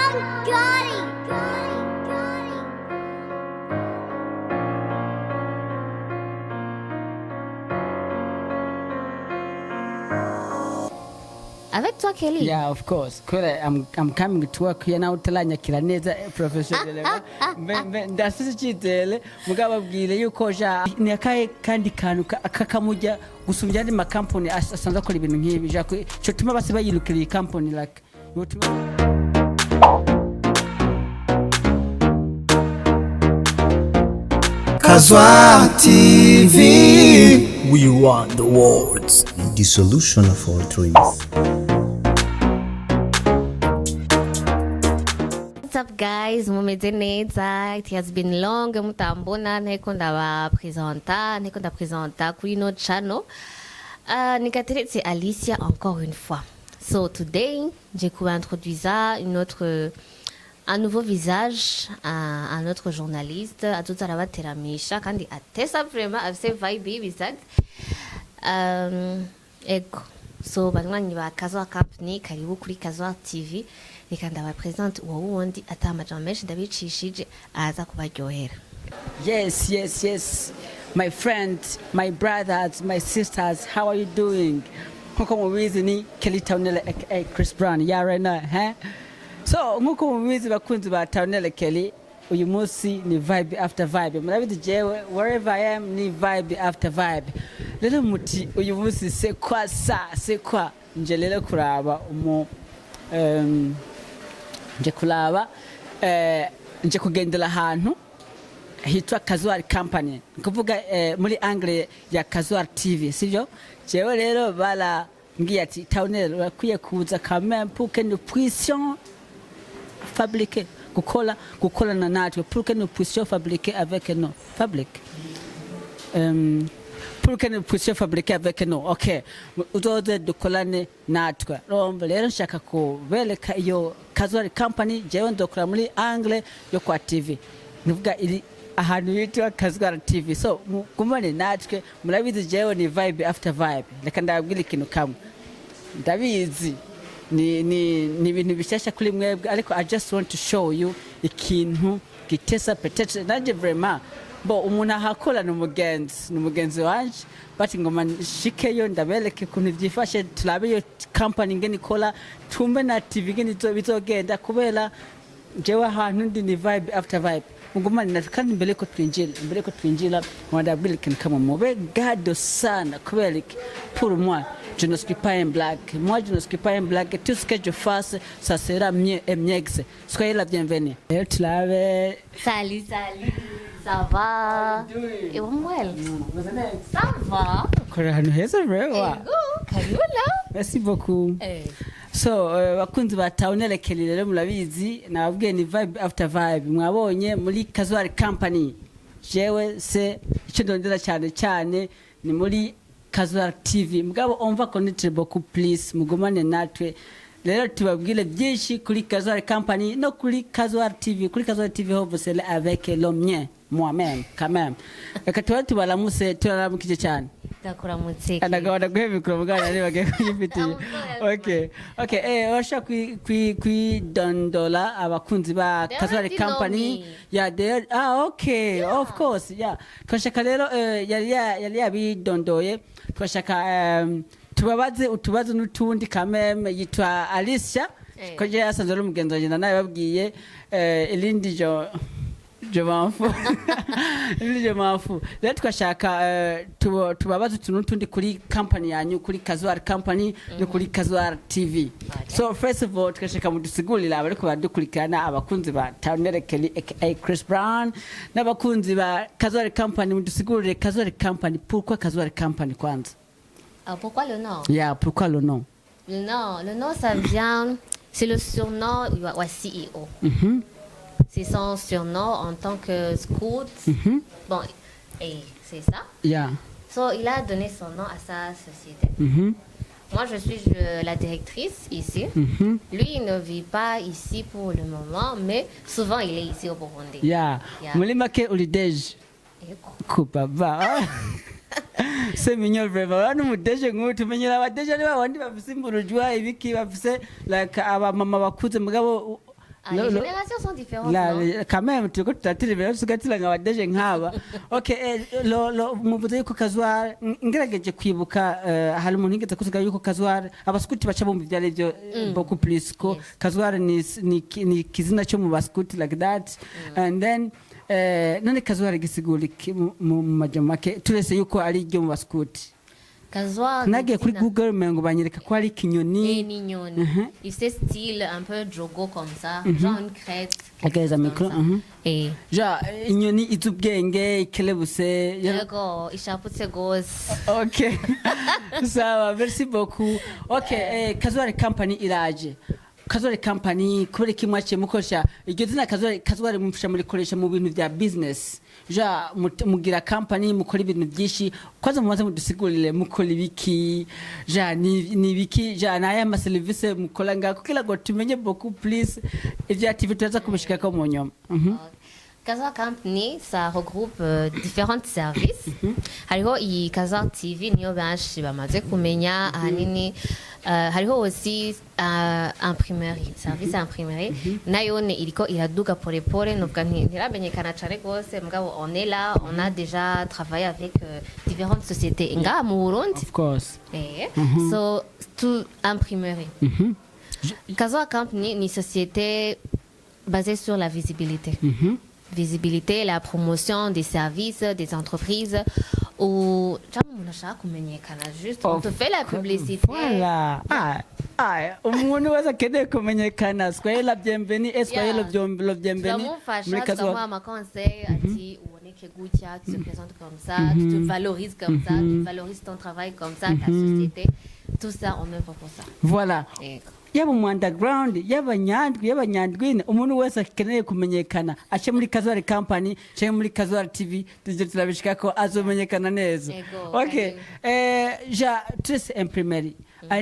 John Gotti. Avec toi, Kelly. Yeah, of course. Kubera I'm coming to work here nawe utaranyakira neza professional. Ndafise icyizere, mugabo abwire yuko ja ni akahe kandi kantu kakamujya gusumbya andi makampani asanzwe akora ibintu nk'ibi, ja cyo tuma bose bayirukira iyi company, like yotuma. Kazwa TV. We want the words. The solution of all dreams. What's up, guys? Mumeze neza? It has been long mutambona, nteko ndabapresenta, nteko ndapresenta kuri ino channel. Nikateretse Alicia encore une fois. So today nje kubaintroduisa une autre un nouveau visage, un autre journaliste azoza arabateramisha kandi atesa vraiment, afise vibe y'ibisazi. Ego, so banywanyi ba Kazwa Company, karibu kuri Kazwa TV. Reka ndabapresente uwo wundi, ata amajambo menshi ndabicishije, aza kubaryohera. Yes. My friends, my brothers, my sisters, how are you doing? Nkuko mubizi ni Kelly Townele aka Chris Brown. Yeah, right now, huh? So, nkuko mubizi bakunzi ba Townele Kelly, uyu munsi ni vibe after vibe. Murabizi jewe, wherever I am ni vibe after vibe. Rero muti uyu munsi c'est quoi ça? C'est quoi? Nje rero kuraba umu nje kuraba nje kugendera ahantu hitwa Casual Company, ni kuvuga muri angle ya Casual TV, sivyo? Jewe rero barambwiye ati: "Taunel, urakwiye kuza quand même pour que nous puissions fabriquer, gukora, gukorana natwe, pour que nous puissions fabriquer avec nous, fabrique pour que nous puissions fabriquer avec nous." Okay, uzoze dukorane natwe. Urumva rero nshaka kubereka iyo Casual Company. Jewe ndokora muri angle yo kwa TV, nivuga iri ahantu hitwa Casual TV. So mugumane natwe. Murabizi jewe ni vibe after vibe. Reka ndababwira ikintu kamwe. Ndabizi ni ibintu bishasha kuri mwebwe, ariko I just want to show you ikintu gitesa. Peut-être nanjye vraiment, bo umuntu ahakora ni umugenzi wanje, but ngoma nshikeyo ndabereke ukuntu byifashe, turabe iyo company ingene ikora, tumbe na TV ingene bizogenda, kubera jewe ahantu ndi ni vibe after vibe. Mugumane natwe. Kandi mbere ko twinjira ndabwira ikintu kamwe: mube gado sana. Kubera iki? Pour moi, je ne suis pas un blague. Moi, je ne suis pas un blague. Tout ce que je fasse, ça sera mieux et mieux. Soyez la bienvenue. Rero turabe. Salut, salut, ça va? Et well, ça va? Korera ahantu heza vraiment. Ego, karibu na. Merci beaucoup. So bakunzi ba Tawunerekeri, rero murabizi nababwiye ni vibe after vibe. Mwabonye muri Casual Company. Jewe se icyo ndondera cyane cyane ni muri Casual TV, mugabo on va connaître beaucoup plus. Mugumane natwe rero tubabwire byinshi kuri Casual Company no kuri Casual TV. Kuri Casual TV ho vous serez avec le mien, moi-même quand même. Reka tuba tubaramuse, turaramukije cyane. Ndakuramutse. Ndagabana guha mikoro mugana niba bagiye kuyifitiye. Okay, urashaka kwidondola abakunzi ba They Casual already know Company? me. Yeah, they ah okay, of course, yeah. Twashaka rero yari yabidondoye, twashaka tubabaze utubazo n'utundi kameme. Yitwa Alicia. Eh. Ko je yasanzwe ari umugenzi wanjye, nababwiye irindi jo je m'en fous, irindi je m'en fous. Rero twashaka tubabaze utuntu n'utundi kuri company yanyu, kuri Casual Company no kuri Casual TV. So first of all, twashaka mudusigurira abariko baradukurikirana, abakunzi ba Taunere Kelly aka Chris Brown n'abakunzi ba Casual Company, mudusigurire Casual Company. Pourquoi Casual Company kwanza? Ah, pourquoi le nom? Yeah, pourquoi le nom? Le nom, ça vient, c'est le surnom wa CEO. C'est son surnom en tant que scout. Bon, et c'est ça. So, il a donné son nom à sa société. Moi, je suis la directrice ici. Lui, il ne vit pas ici pour le moment, mais souvent, il est ici au Burundi. Yeah. Muri make uri DG? Ego. Kubaba, c'est mignon vraiment. Urabona umu DG nk'ubu, tumenyera aba DG ni babandi bafise imburujwa, ibiki, bafise like abamama bakuze, mugabo Ah, les générations sont différentes, non? Quand même turiko turatira imbere, tugatira nka badeje nk'aba. Okay, lo muvuze yuko Kazwar, ngerageje kwibuka, hari umuntu yigeze kuvuga yuko Kazwar abaskuti baca bumva ibyo ari byo, beaucoup plus ko Kazwar ni kizina cyo mu baskuti, like that. And then none Kazwar gisigura iki mu majambo make, turese yuko ari iryo mu baskuti? Kazwar Nagiye kuri ni Google, mengo banyereka ko ari ikinyoni. Et inyoni. Il fait style un peu jogo comme ça, genre une crête. Agereza comme micro. ça. Ja inyoni izi ubwenge, ikerebutse. Yego, ishaputse gose. Okay, sawa, merci beaucoup. Okay, Kazwari Company iraje. Kazwari Company, kubera iki mwaciye mukoresha iryo zina Kazwari? Kazwari mufasha murikoresha mu bintu vya business, ja mugira company, mukora ibintu byinshi. Kwanza mumaze mudusigurire mukora ibiki, ja ni ibiki, ja ni aya maserivisi mukora ngaho, kugira ngo tumenye beaucoup plus. Ibya TV turaza kubishikako mu nyuma. Kazwar Company, ça regroupe différents services. Hariho iyi Kazwar TV, niyo benshi bamaze kumenya ahanini. Hariho aussi imprimerie, service imprimerie. Nayo ne iriko iraduga pole pole, novuga nti ntiramenyekana cane gose, mugabo on est là, on a déjà travaillé avec différentes sociétés ngaha mu Burundi. Of course. So, tout imprimerie. Kazwar Company ni société basée sur la visibilité. Visibilité, la promotion des services, des entreprises, ou cyangwa umuntu ashaka kumenyekana, juste on te fait la publicité. Voilà. Ah, umuntu wese akeneye kumenyekana, soyez la bienvenue et soyez le bienvenu Turamufasha, muri Kazwar. Tukamuha amaconseil ati uboneke gutya, tu te présentes comme ça, tu te valorises comme ça, tu valorises ton travail comme ça, ta société, tout ça, on œuvre pour ça. Voilà. Yego. Yaba mu underground, yaba Nyandwi, yaba Nyandwine, umuntu wese akeneye kumenyekana ace muri Kazwari Company cyangwa muri Kazwari TV, tujye turabishika ko azomenyekana neza. Yego, Okay, ja turese imprimerie.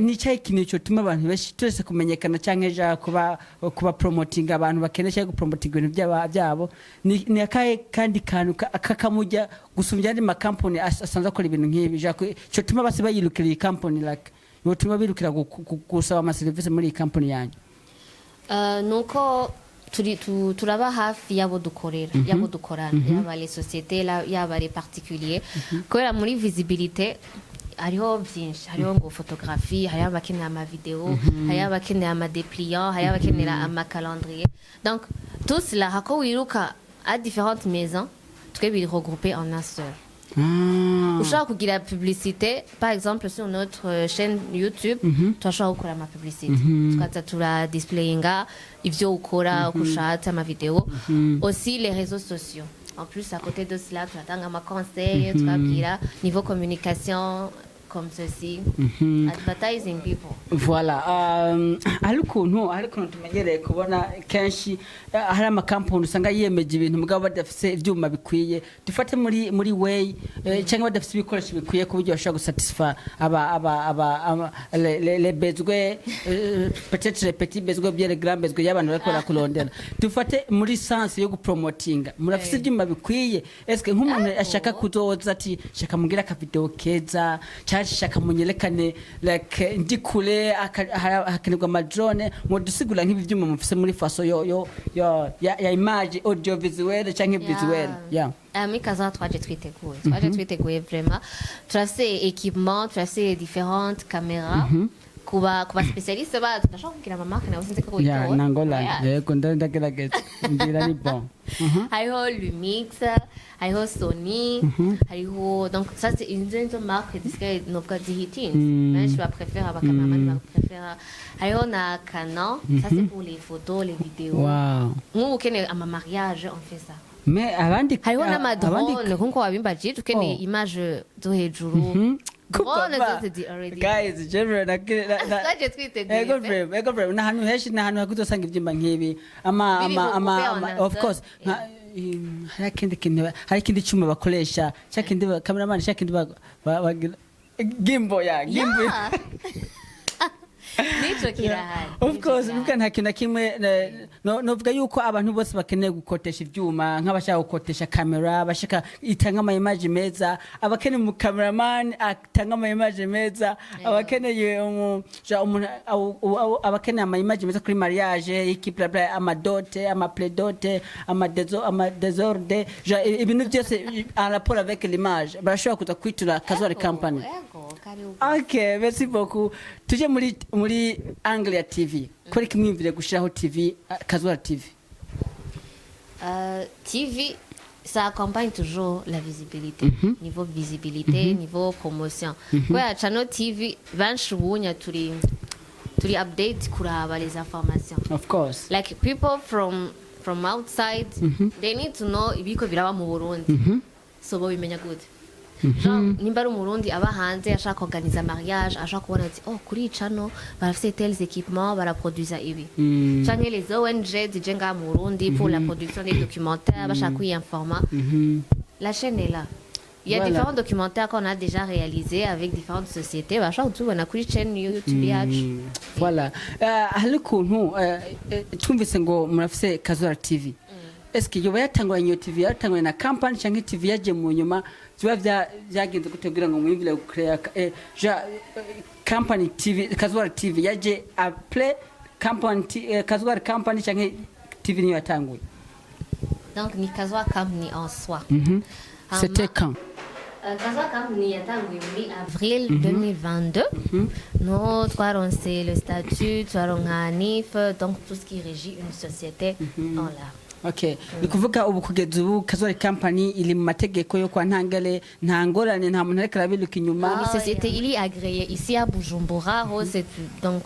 Ni cyahe ikintu cyotuma abantu benshi turese kumenyekana cyangwa ja kuba promoting, abantu bakeneye cyangwa gupromoting ibintu byabo, ni akahe kandi kantu kakamujya gusumbya andi makampani asanzwe akora ibintu nk'ibi, ja cyotuma bose bayirukira iyi company, like yotuma birukira gusaba amaserivisi muri iyi company yanyu? Nuko turi turaba hafi y'abo dukorera, y'abo dukorana, yaba les sociétés, yaba les particuliers, kubera muri visibilité hariho byinshi: hariho ngo photographie, hariho abakenera amavideo, hariho abakenera amadépliant, hariho abakenera amacalendrier. Donc tout cela, hako wiruka à différentes maisons, twe biri regroupé en un seul. Ushobora kugira publicité, par exemple sur notre chaîne YouTube, turashobora gukora ama publicité, tukaza turadisplayinga ivyo ukora uko ushatse, amavideo, aussi les réseaux sociaux. En plus, à côté de cela, turatanga ama conseil, tukabwira niveau communication comme ceci, advertising people. Voilà. Hari ukuntu tumenyereye kubona kenshi, hari amakampani usanga yiyemeje ibintu mugabo badafise ivyuma bikwiye, dufate muri way, cyangwa badafise ibikoresho bikwiye ku buryo bashobora gusatisfa aba les besoins, peut-être les petits besoins, bien les grands besoins y'abantu bariko barakurondera. Dufate muri sens yo gupromotinga, murafise ivyuma bikwiye? Eske nk'umuntu ashaka kuzoza ati shaka mugira akavideo keza, cyangwa shaka munyerekane like ndi kure, hakenerwa amadrone, mudusigura nk'ibi vyuma mufise muri façon yo ya image audiovisuel canke visuel, yeah? Ah, muri Kaza twaje twiteguye vraiment. Turafise équipement, turafise différentes caméras, kuba spécialiste bacu. Ndashaka kugira amamarque nawe, sinzi ko Ya. witora. Nangola. Yeah. Yego, ndagerageza mbwira, ni bon. Hariho Lumix, hariho Sony, hariho, donc ça c'est une nizo marque zisigaye novuga zihitinze, benshi baprefera, abakameramani baprefera. Hariho na Canon, ça c'est pour les photos, les vidéos. Nk'ubu ukeneye ama mariage, on fait ça. Mais abandi Hariho abandi n'amadrone, nkuko wabimbajije, ukeneye Oh. image zo hejuru, drone Kuba- zose zi already. Guys, Jeffrey na Twaje twiteguye Ego pe. vrem, ego vrem, n'ahantu henshi, n'ahantu hakuze usanga ivyumba nk'ibi ama Biri ama regroupé ama en un of seul. course. Hari ikindi kintu, hari ikindi cyuma bakoresha, cya kindi cameraman, cya kindi bagira gimbal, ya gimbal. Yeah. Nico kirahari. Of course, bivuga nta kintu na kimwe novuga yuko abantu bose bakeneye gukotesha ivyuma, nk'abashaka gukotesha kamera, abashaka itanga ama image meza, abakeneye mu cameraman atanga ama image meza, abakeneye umuntu abakeneye ama image meza kuri mariage, iki, bla bla, ama dot, ama pré-dot, ama désordre, ibintu byose en rapport avec l'image, barashobora kuza kwitura Kazwari Company. Ego, karibu. Okay, merci beaucoup. Tuje muri angle ya TV. Kuri kimwimvire gushiraho TV, Kazwari TV. TV, ça accompagne toujours la visibilité. Niveau visibilité, niveau promotion. Kubera channel TV, benshi ubunya turi update kuraba les informations. Of course. Like people from outside, they need to know ibiko biraba mu Burundi. So bo bimenya gute? Genre, nimba ari Umurundi aba hanze ashaka organiza mariage, ashaka kubona ati: "Oh, kuri iyi channel barafise tels équipements, baraproduisa ibi." Canke les ONG zije ngaha mu Burundi pour la production des documentaires, bashaka kwiyinforma. La chaîne est là. Il y a différents documentaires qu'on a déjà réalisés avec différentes sociétés. Bashaka kutubona kuri chaîne YouTube yacu. Voilà. Hari ukuntu twumvise ngo murafise Kazwari TV. Eske yoba yatanguranye, iyo TV yatanguranye na company, canke TV yaje mu nyuma? Biba vyagenze gute kugira ngo mwiyumvire gucrea company TV? Kazwari TV yaje après company, Kazwari Company, canke TV niyo yatanguye? Donc ni Kazwa Company en soi. C'était quand? Kazwa Company yatanguye muri avril 2022. Nous twaronse le statut, twaronka NIF, donc tout ce qui régit une société, on l'a. Okay, ni kuvuga ubu, kugeza ubu Kazwari Company iri mu mategeko yo kwa ntangere, nta ngorane, nta muntu ariko arabiruka inyuma? Une société, il est agréé ici à Bujumbura, oh, c'est donc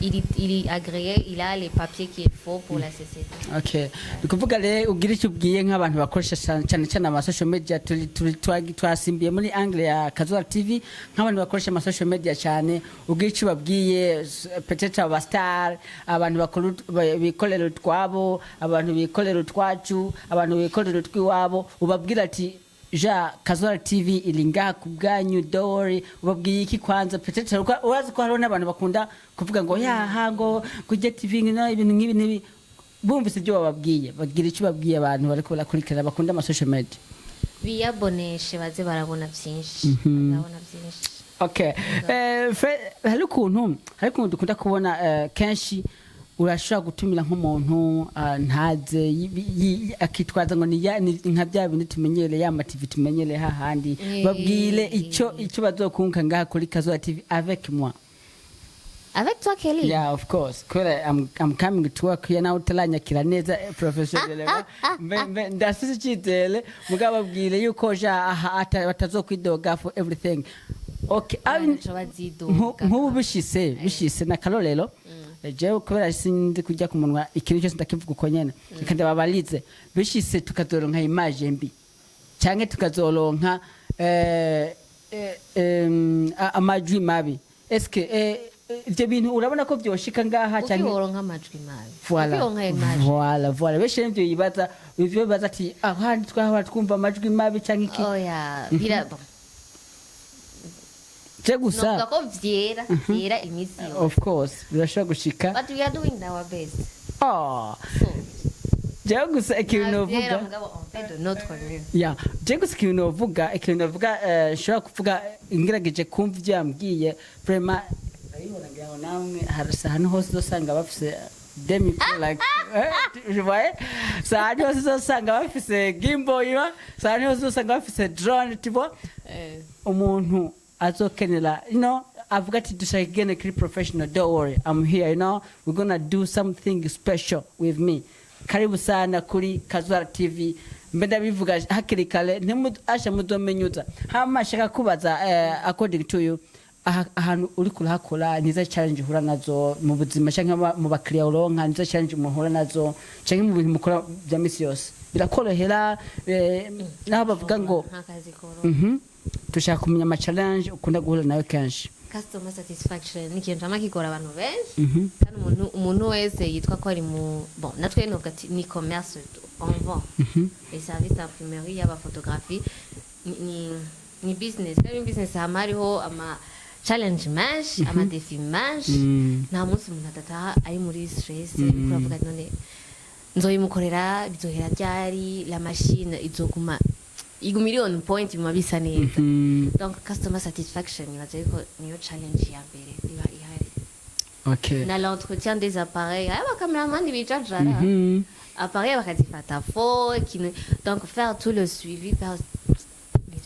il est agréé, il a les papiers qu'il faut pour la société. Okay, ni kuvuga rero ugira icyo ubwiye nk'abantu bakoresha cyane cyane ama social media. Turi twasimbiye muri angle ya Kazwari TV. Nk'abantu bakoresha ama social media cyane, ugira icyo ubabwiye, peut-être aba star, abantu bakora bikorera utwabo, abantu bikorera utwacu, abantu bikorera utwiwabo, ubabwira ati: "Ja Kazwari TV iri ngaha ku bwanyu dori." Ubabwiye iki kwanza? Peut-être urazi ko hariho n'abantu bakunda kuvuga ngo yaha ngo kujya TV no ibintu nk'ibi n'ibi. Bumvise ibyo bababwiye, bagira icyo babwiye abantu bariko barakurikirana bakunda ama social media. Biyaboneshe, baze barabona byinshi, barabona byinshi. Okay, hari ukuntu dukunda kubona, kenshi urashobora gutumira nk'umuntu, ntaze, akitwaza ngo ni nka bya bindi tumenyereye, ya ma TV tumenyereye hahandi. Babwire icyo bazokunka ngaha kuri Kazwari TV avec moi. Avec toi, Kelly? Yeah, of course. Kubera I'm coming to work here, nawe utaranyakira neza professionally. Mbe ndafise icyizere, mugabo babwire yuko ja aha batazokwidoga for everything. Okay, Ntaco bazidoga. Nk'ubu bishise na karorero, jewe kubera sinzi kujya ku munwa, ikintu cyose ndakivuga uko nyene, reka ndababarize: bishise tukazoronka image mbi, canke tukazoronka amajwi mabi, eske ivyo bintu urabona ko vyoshika ngaha Kuki canke woronka amajwi mabi? Voilà. Kuki woronka image? Voilà. Benshi nivyo bibaza, ivyo bibaza ati ahandi twahora twumva amajwi mabi canke iki. Oya, bira bon. Je gusa Novuga ko vyera iminsi yose. Of course, birashobora gushika. But we are doing our best. Oh. So Jewe gusa ikintu nta vyera, novuga mugabo on fait de notre mieux. Ya, je gusa ikintu novuga, nshobora kuvuga ngerageje kumva ibyo yambwiye, vraiment ndabibona, ngira ngo namwe hari ahantu hose uzosanga bafise demi, like, je voyais ça, ahantu hose uzosanga bafise gimbal, iba ça, ahantu hose uzosanga bafise drone, tu vois. Umuntu azokenera, avuga ati: "Dushaka igene kuri professional," don't worry, I'm here, we're gonna do something special with me. Karibu sana kuri Kazwara TV. Mbe ndabivuga hakiri kare, asha muzomenyuza. Hama shaka kubaza, according to you, ahantu uri kurahakora, niza challenge uhura nazo mu buzima, canke mu bakiriya uronka, niza challenge muhura nazo, canke mu bintu mukora bya misi yose birakorohera, naho bavuga ngo Nta kazi koroha. Dushaka kumenya ama challenge ukunda guhura nayo kenshi. Customer satisfaction ni ikintu cama kigora abantu benshi, kandi umuntu wese yitwa ko ari mu, bon, natwe novuga ati ni commerce, on vend les services d'imprimerie, yaba photographie, ni business. Kandi muri business hama hariho ama Challenge menshi, ama défis menshi. Nta munsi umuntu adataha ari muri stress, uriko uravuga: "None nzoyimukorera, bizohera ryari? La machine izoguma iguma iri on point, biguma bisa neza?" Donc customer satisfaction, nibaza yuko niyo challenge ya mbere iba ihari. Na l'entretien des appareils, aya ba cameraman bijajara, appareil bakazifata fo ikintu, donc faire tout le suivi par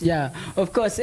Yeah, of course.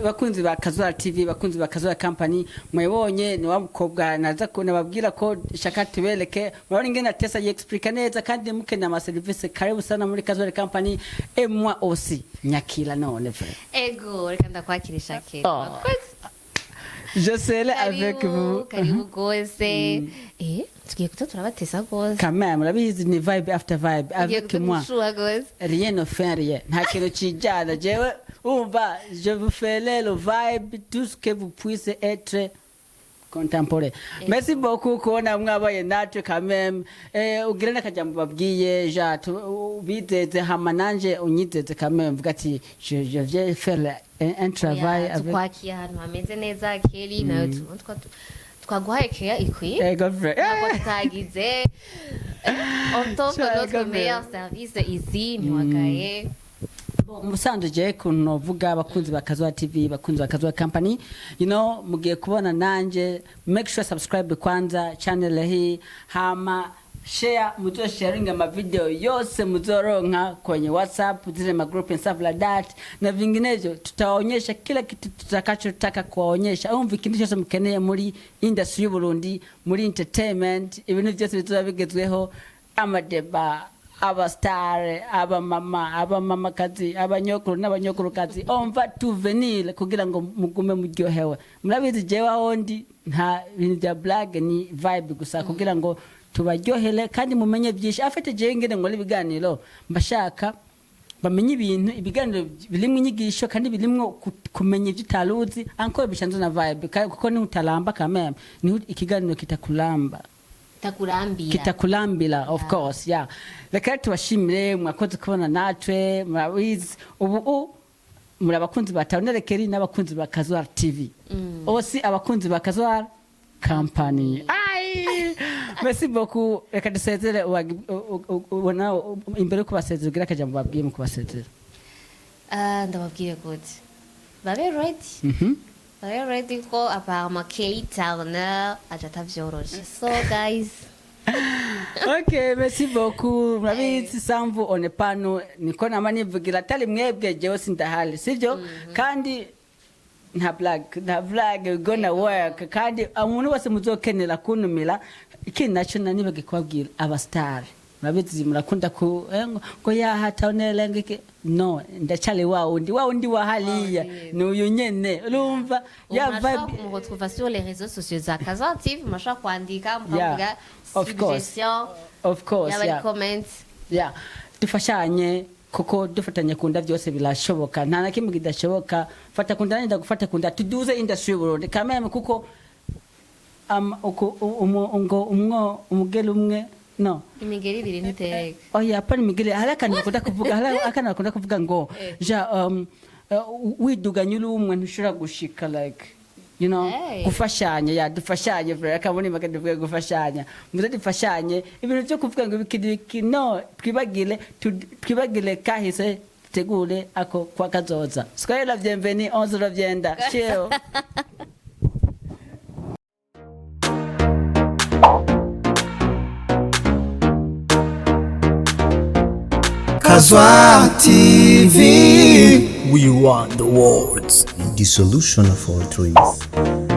Bakunzi ba Kazola TV, bakunzi ba Kazola Company, mwebonye ni wa mukobwa naza ko nababwira ko shaka tubereke. Murabona ingene atesa, yexplica neza, kandi mukeneye ama service, karibu sana muri Kazola Company. Et moi aussi nyakira none vrai. Ego, reka ndakwakirisha kera. Oh. Je serai avec vous. Karibu gose. Tugiye kuza turabatesa gose. Quand même, murabizi, ni vibe after vibe Tugiye avec moi. kuza gose. Rien ne fait rien, nta kintu kijyana. Jewe umva, je vous ferai le vibe, tout ce que vous puissiez être contemporain. Merci beaucoup kubona mwabaye natwe quand même. Ugire n'akajambo babwiye ja bizeze, hama nanje unyizeze quand même, vuga ati je viens faire un travail Oya, avec tukwakiye ahantu hameze neza. Keri nayo twaguhaye keya ikwiye. Ego vrai. Ntabwo tutagize, on t'offre Ego notre vrai. meilleur service ici, ntiwagaye. Musanzwe je kuntu novuga, abakunzi ba Kazoa TV, bakunzi ba Kazoa Company, mugiye kubona nanje. Make sure subscribe kwanza channel hii, hama share, muzo sharing ama video yose muzoronka kwenye WhatsApp, zile ma group and stuff like that na vinginevyo. Tutaonyesha kila kitu tutakachotaka kuwaonyesha. Umva, ikintu cyose mukeneye muri industry y'u Burundi, muri entertainment, ibintu byose bizoba bigezweho, amadeba, abastare, abamama, abamamakazi, abanyokuru n'abanyokurukazi, on va tout venir kugira ngo mugume muryohewe. Murabizi, jewe aho ndi nta bintu bya blague, ni vibe gusa kugira ngo tubaryohere kandi mumenye byinshi. Afite jewe ingene nkora ibiganiro, mbashaka bamenye ibintu, ibiganiro birimwo inyigisho kandi birimwo kumenya ibyo utaruzi, encore bishanze na vibe, kuko ni utalamba quand même, ni ikiganiro kitakulamba. Takurambira. Kitakulambira, of course, yeah. Reka tubashimire, mwakoze kubona natwe. Murabizi, ubu muri abakunzi ba Tawunerekeri n'abakunzi ba Kazuar TV, osi abakunzi ba Kazuar Company. Ai, merci beaucoup. Reka dusezere. Ubona imbere yo kubasezera, ugira akajambo babwiye mu kubasezera. Ah, ndababwiye gute? Babe ready. Babe ready ko apparemment Kelly Turner aje atavyoroshe. So guys, Ok, merci beaucoup. Murabizi, sans vous on n'est pas nous. Niko nama nivugira, atari mwebwe jewe sindahari, sivyo? Kandi nta blague, nta blague, we gonna work. Kandi umuntu wese muzokenera kuntumira. Ikindi naco nanibage kubabwira, abastar, murabizi, murakunda ku ngo yaha taonele ngike. No, ndacari wa wundi, wa wundi wa hariya, ni uyu nyene, urumva ya murashobora vibe. kumuretrouva sur les réseaux sociaux za Kaza TV, murashobora kwandika mukavuga Yeah, of course. suggestion, Of course. yaba ari comment. Yeah, dufashanye kuko dufatanye kunda byose birashoboka, nta na kimwe kidashoboka. Fata kunda nanjye ndagufata kunda, tuduze industry y'Uburundi kameme, kuko ngo umwo umugeri umwe no Imigeri ibiri ntitereka. Oya, apana imigeri. Hari akantu bakunda kuvuga, hari akantu bakunda kuvuga ngo ja widuganye uri umwe ntushobora gushika, like Hey. gufashanya ya dufashanye vra akabona imaka tuvuge gufashanya, muze dufashanye. Ibintu byo kuvuga ngo ibiki ibiki, no, twibagire, twibagire kahise, dutegure ako kwa kazoza. Soyez la bienvenue, on se reviendra. Ciao. Kazwa TV. We run the world. The solution of all dreams.